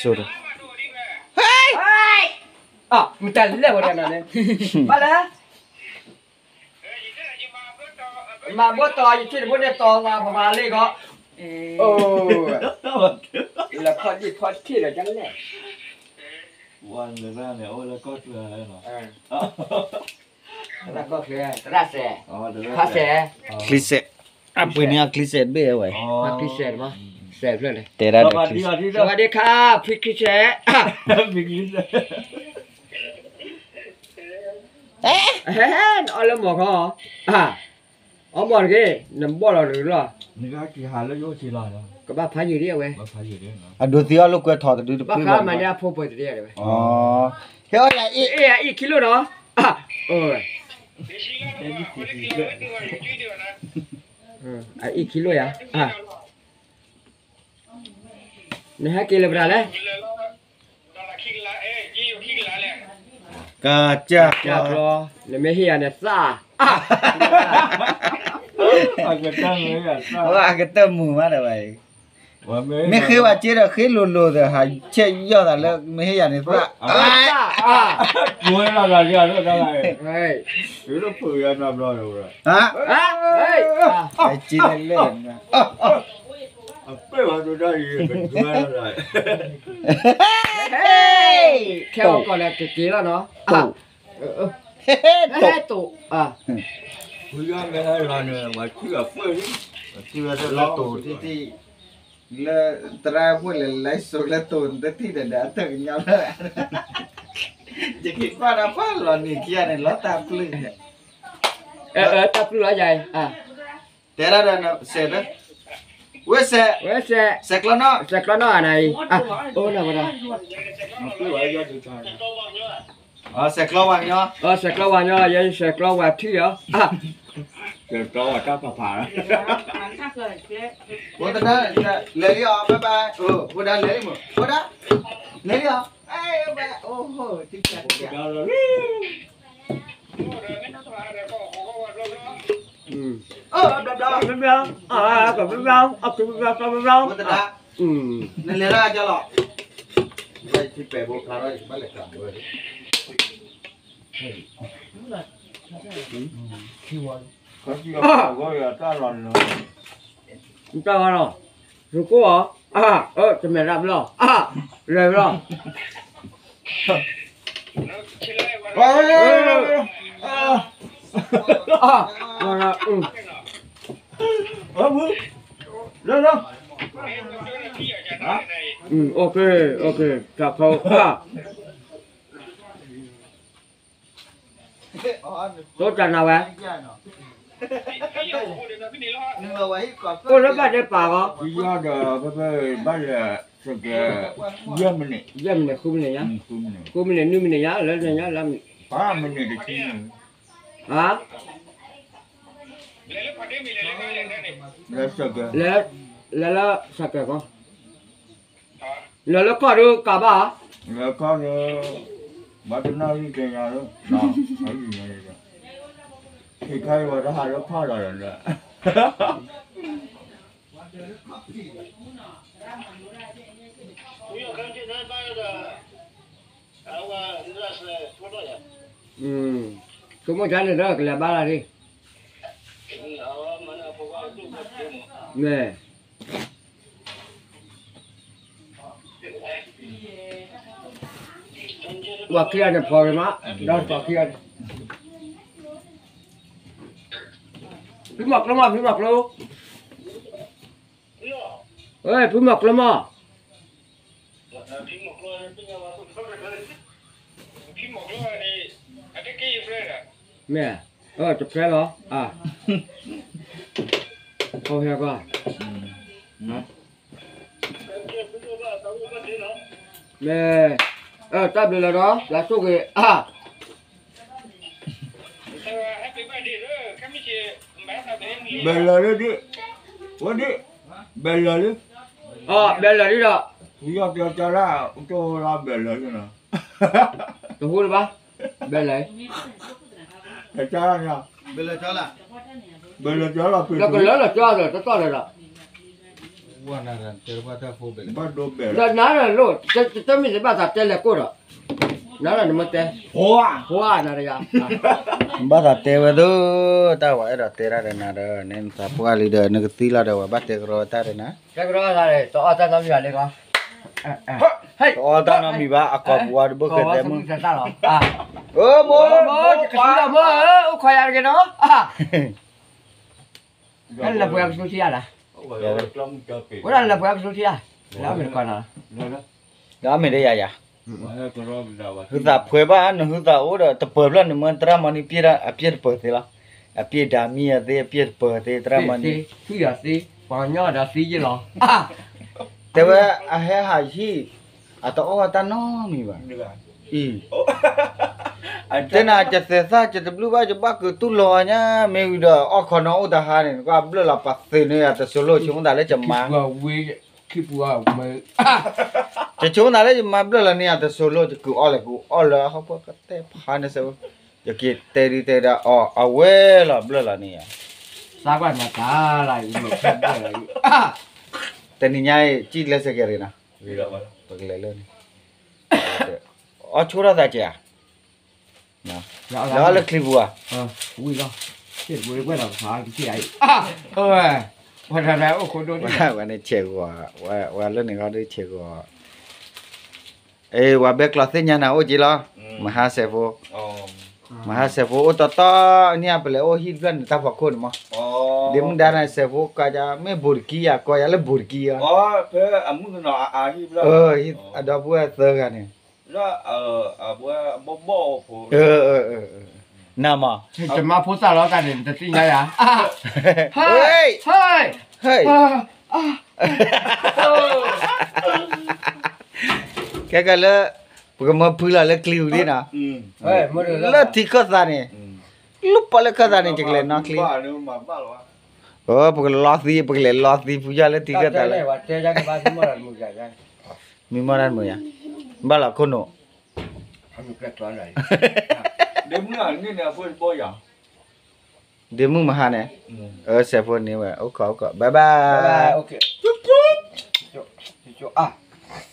ဆိတ, မတၤလဲၣ်ဝဲဒၣ်နၤန့ၣ်, ဘၣ်လဲၣ်, မၤဘိတီၤ ယထံၣ်တဘိန့ၣ်တီၤသးပမၤလံဂီၢ်, အိၣ်, လၢခီၣ်ဒံၣ်ခီၣ်ထံးလၢကလဲၣ်, ဝါလၢန့ၣ်အိၣ်လၢကီၢ်ချၢလီၤ, သရၣ်ကီၢ်ချၢ, သရၣ်စဲး, ဖါစဲး, ချံစဲး, အပှ့ၤန့ၣ်အချံစဲးတဘ့ၣ်ဝဲ, ဖါချံစဲးတဘ့ၣ်, စဲးဖျၢၣ်န့ၣ်, တဲဒၣ်ဒီးချံစဲး, စဝၤဒ့ခါ, ဖံချံစဲး, ဖံချံစဲး, နအီၣ်လၢမီၢ်ခီ, အီၣ်မီၢ်တက့ၢ်, နဘီၣ်လီၤတလီၢ်, ကဘၣ်ဖးယံာ်ဒ်အဝဲ, အဒိးသံအီၣ်လိာ်ကွဲထီၣ်တဒုတပှ့ၤဘၣ်, မၤန့ၢ်အဖိပှဲၤတဒ်အဝဲ, ဟဲအီၣ်ယၤအံၣ်, အံၣ်ယၤအံၣ်ခံလိၣ်နီၤ, အံၣ်ခံလိၣ်ယၤ, နဟဲက့ၤလၢပတၢ်လဲၣ်, ကစၢ်ကျီ, နမ့ၢ်ဟ့ၣ်ယၤန့ၣ်သၣ်, အကတၢၢ်မုာ်မးဒီးဝဲအံၤ, မ့ၢ်ဃ့ဝဲစ့ဒီးဃ့လိၤလိၤဒီး ဟးဆဲးယီၢ်သးလၢမ့ၢ်ဟ့ၣ်ယၤန့ၣ်သၣ်, ဝဲလီၤသးလံအဒိၣ်တၢ်လၢ, ဟါ, စ့လၢလၢ, အပ့ၢ်ဝဲဒၣ်အံၤ, ခဲအီၣ်ကီၢ်လၢကက့ၤလီၤနီၤ, တိၢ်, တိၢ်, လၢတိၢ်တထံၣ်, လၢသရၣ်ဖိလဲၤလဲၤစိးလၢတိၢ်တထံၣ်ဒီး အတၢ်ကညီလၢ, ယက့ၤကွၢ်ဒီးပှၤလီၤနံၤခံဂၤန့ၣ် လီၤတၢ်ပျုၢ်, တၢ်ပျုၢ်လီၤယၤအံၤ, တဲဒၣ်ဒီးစဲး, ဝဲစဲး, စဲးကျီနီၢ်, စဲးကျီနီၢ်အနၤအံၤ, အိၣ်နၤဝဲဒၣ် စဲးကျီဝဲညီ, စဲးကျီဝဲညီ, ယဲစဲးကျီဝဲထံၣ်အီၤ, စဲးကျီဝဲတၢ်ဖးဖးလီၤ, ဖိသဒါ, လဲၤလံအီၤ bye bye, ဖိဒါလဲၤလံမး, ဖိဒါ, လဲၤလံအီၤ, အိၣ်, ဖိသဒါ, နလဲၤဒၣ်ကလီၤ, ထံပဲာ်ဖိဖျါထီၣ် ယကဘၣ်လဲၤကၤဝဲ, တၢ်ဂီၤလီၤ, ရူကိၣ်အီၤ, အၢ တမဲာ်ရၣ်ဘျီၣ်, လဲၤဘျီၣ်, လၢလၢ, တၢ်ဖိ, တိတၢ်နၤဝဲ, အိၣ်လၢဘၣ်ဒဲးပာ်ဂီၢ်, ယီၢ်ဒီးဖဲဖဲဘၣ်လဲၤ, ယဲၢ်မံးနံး, ယဲၢ်မံးနံး, ဃုမံးနံး, ဃုမံးနံး, နွံမံးနံးညါ, လၢညါလၢ, ပှၤမံးနံးတဆံန့ၣ်, ဟါ, လဲၤလၢ, လဲၤလၢစးကဲၣ်ကီး, လဲၤလၢကီၢ်ဒုးကးဘၣ်, လဲၤကီၢ်ဒုး, ဘၣ်တနၢ်ဟံၣ်ကဲညါလၢ, ဟံၣ်ညါ, ဟံၣ်ခါအံၤဝဲတဟးလၢကီၢ်လီၤဒီး, ဆိကမိၣ်ကါန့ၣ်ဒီးကလဲၤဘၣ်လၢ်ဒၣ်, မ့ၢ် ပှၤခံဂၤန့ၣ်ဖီၣ်ဂ့ၤမး, ဒီးပှၤခံဂၤန့ၣ်, ဖံမီၤကျိမး ဖံမီၤကျိ, ဖံမီၤကျိမး, မ့ၢ်, တဖျဲလီၤ, ဟဲကွၢ် မ့ၢ်, တၢ်ဘျုးလီၤဒီး ယွၤဆိၣ်ဂ့ၤ, ဘဲလၢာ်လံဒ်, ဝဲဒ်, ဘဲလၢာ်လံ, ဘဲလၢာ်လံဒီး, ယီၢ်ပျီကၢ်လၢ် ကၠိလၢဘဲလၢာ်လံနီၤ, တဟူလၢၤဘၣ်, ဘဲလၢာ်, ကၢ်လၢ်, ဘဲလၢာ်ကၢ်လီၤ, လၢကလၢလီၤကၢ်ဒီး တတီၢ်လၢၤဒီး ဝဲနၤဒီးတဲဘၣ်တၢ်ဖိဘဲလဲၣ်, ဒီးနၤဒီးလိၣ်, တမ့ၢ်လၢဘၣ်သးတဲလဲၤကိၢ်ဒီး, နၤဒီးနမ့ၢ်တဲ, ဖိဧါ, ဖိဧါ နၤဒီးယၤ, ဘၣ်သးတဲဝဲသိး, တၢ်ဝဲအဲၣ်ဒိးတဲတၢ်ဒီးနၤဒီး နသးပှၢ်လံဒီး နကသံလီၤဒီး ဝဲဘၣ်တဲကရီတၢ်ဒီးနၤ, တဲကရီတၢ်ဒီး တအီၣ်တၢ်နီတမံၤဘၣ်လၢကီး, တအီၣ်တၢ်နီတမံၤဘၣ် အကိာ်ပူၤအီၤတဘၣ်ဃဲတဲမုၢ်, အၢ မိၢ်, မိၢ်, အိၣ်ခိးယၤတဂ့ၤနီၤ, လၢပှဲၤကဆူထံယၤလၢ, ဝဲဒၣ်လၢပှဲၤကဆူထံယၤ, လၢအမ့ၢ်တကီးနီၤ, ဒီးအမ့ၢ်ဒီးယၤယၤ, ဟုသးဖှဲဘၣ် နဟုသးအိၣ်ဒီး တပၢၤဖျၢၣ်န့ၣ် မ့ၢ်သရၣ်မီၤန့ၣ် အပျဲၢ်တပၢၤသ့လီၤ, အပျဲၢ်ဒၣ်မံၤအသ့ အပျဲၢ်တပၢၤသ့ သရၣ်မီၤန့ၣ်, သံယၤသ့, ပှၤကညီဒီးသံယ့ၢ်လီၤ, တဲဝဲအဟဲဟးဟံၣ်, အတအီၣ်တၢ်နီတမံၤဘၣ်, အံၤ တဲနၤ ကသဲးသၣ် ကတဘျုးဘၣ် ကဘၣ်ကတူၢ်လီၤညါ မ့ၢ်ဝံၤဒီး အီၣ်ခိးနီၣ်အိၣ်တဟါန့ၣ် နကွၢ်ဘျၢၣ်လီၤ ပှၤသုးန့ၢ်ယၤတစိၤလိၣ် ဆိကမိၣ်သးလၢယမါ, ယဆိကမိၣ်သးလၢယမါဘျၢၣ်လီၤန့ၢ်ယၤတစိၤလိၣ် ယကုၢ်အီၣ်လဲၣ် ကုၢ်အီၣ်လၢဟီၣ်ခိၣ်ကတဲဖးန့ၣ်စဲး, ယက့ၤတဲဒုတဲဒါအီၤ အဝဲလီၤဘျၢၣ်လီၤန့ၢ်ယၤ, သးကွၢ်နၤတၢ်လၢ တနံၤညါအံၤ ကံၣ်လဲၤစဲးကဲၤရ့ၤနီၤ, ပကလဲၤလၢန့ၣ်, အီၣ်ဆိထီၣ်သးကဲၤဧါ လၢအီၣ်လၢချံပူၤဧါ, ဝံၤလီၤ, ဝဲဒၣ်အိၣ်ခိးဒိၣ်န့ၣ်, ဝဲန့ၣ်ဆဲးဂီၤ, ဝဲလၢန့ၣ်ခီဒုးဆဲးဂီၤ, အ့ ဝဲဘဲကျီသ့ၣ်ညါနၤအိၣ်က့ၤလီၤ, မဟါစဲးဖိ, မဟါစဲးဖိအိၣ်တီတီန့ၣ် ပလဲၤအိၣ်ဟံၣ်တဖျၢၣ်န့ၣ် တၢ်ဖီခိၣ်န့ၣ်မး, ဒ့မုၣ်ဒါန့ၣ် စဲးဖိကါယၤ မ့ၢ်ဘူးတကံယၤ ကီယၤလၢဘူးတကံဧါ, အဒိပုၢ်ဝဲၢ်သၢဂၤန့ၣ် နမး, တမၤဖိသၣ်လီၤတၢ်န့ၣ် နတသ့ၣ်ညါယၤ, ဟဲ, ဟဲ, ခဲကလၢ ပကမၢဖုလီၤလၢကျံပူၤဒ်နီၤ, လၢထံခၢၣ်သးန့ၣ်, လူပီလၢခၢၣ်သးန့ၣ် ယကလဲၤနီၣ်ချံ, ပကလီၤသံ ပကလဲၤလီၤသံဖုယီၤလၢထံခၢၣ်သးလၢ မံမီၢ်တၢ်မုာ်ယၤ, ဘၣ်လီၤခိၣ်နူာ်, ဒ့မုၣ်မဟါန့ၣ်, အၢ စဲးဖိန့ၣ်ဝဲ အိၣ်ခိးအိၣ်ခိး bye bye,